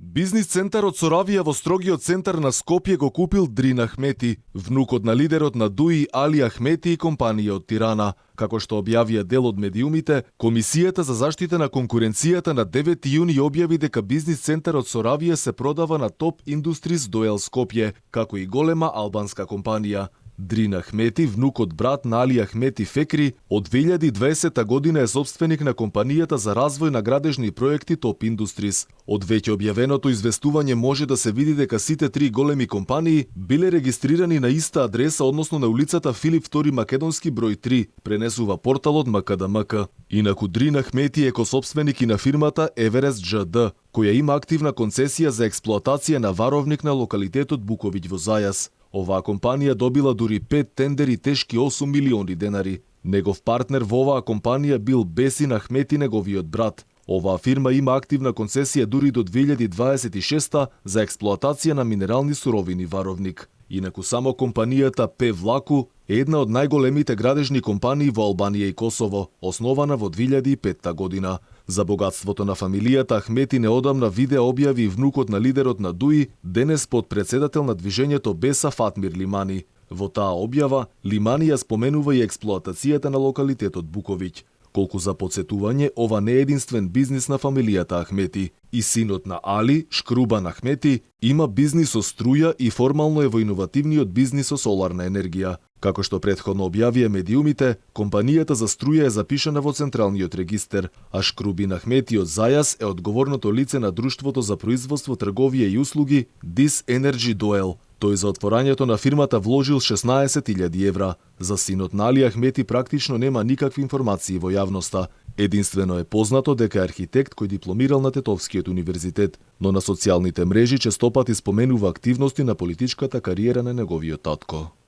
Бизнис центарот Соравија во строгиот центар на Скопје го купил Дрин Ахмети, внукот на лидерот на ДУИ Али Ахмети и компанија од Тирана. Како што објавија дел од медиумите, Комисијата за заштита на конкуренцијата на 9 јуни објави дека бизнис центарот Соравија се продава на Топ Индустрис Доел Скопје, како и голема албанска компанија. Дрин Ахмети, внукот брат на Али Ахмети Фекри, од 2020 година е собственик на компанијата за развој на градежни проекти Топ Индустрис. Од веќе објавеното известување може да се види дека сите три големи компании биле регистрирани на иста адреса, односно на улицата Филип II Македонски број 3, пренесува порталот МКДМК. Инаку Дрин Ахмети е косопственик и на фирмата Еверест ЖД, која има активна концесија за експлоатација на варовник на локалитетот Буковиќ во Зајас. Оваа компанија добила дури 5 тендери тешки 8 милиони денари. Негов партнер во оваа компанија бил Бесин Ахмети, неговиот брат. Оваа фирма има активна концесија дури до 2026 за експлоатација на минерални суровини варовник. Инаку само компанијата П Влаку е една од најголемите градежни компании во Албанија и Косово, основана во 2005 година. За богатството на фамилијата Ахмети неодамна видео објави внукот на лидерот на ДУИ, денес подпредседател на движењето Беса Фатмир Лимани. Во таа објава, Лимани ја споменува и експлоатацијата на локалитетот Буковиќ. Колку за подсетување, ова не е единствен бизнис на фамилијата Ахмети. И синот на Али, Шкрубан Ахмети, има бизнис со струја и формално е во иновативниот бизнис со соларна енергија. Како што претходно објавија медиумите, компанијата за струја е запишана во Централниот регистер, а Шкрубин Ахмети од Зајас е одговорното лице на Друштвото за производство, трговија и услуги Dis Energy Doel. Тој за отворањето на фирмата вложил 16.000 евра. За синот на Али Ахмети практично нема никакви информации во јавноста. Единствено е познато дека е архитект кој дипломирал на Тетовскиот универзитет, но на социјалните мрежи честопати споменува активности на политичката кариера на неговиот татко.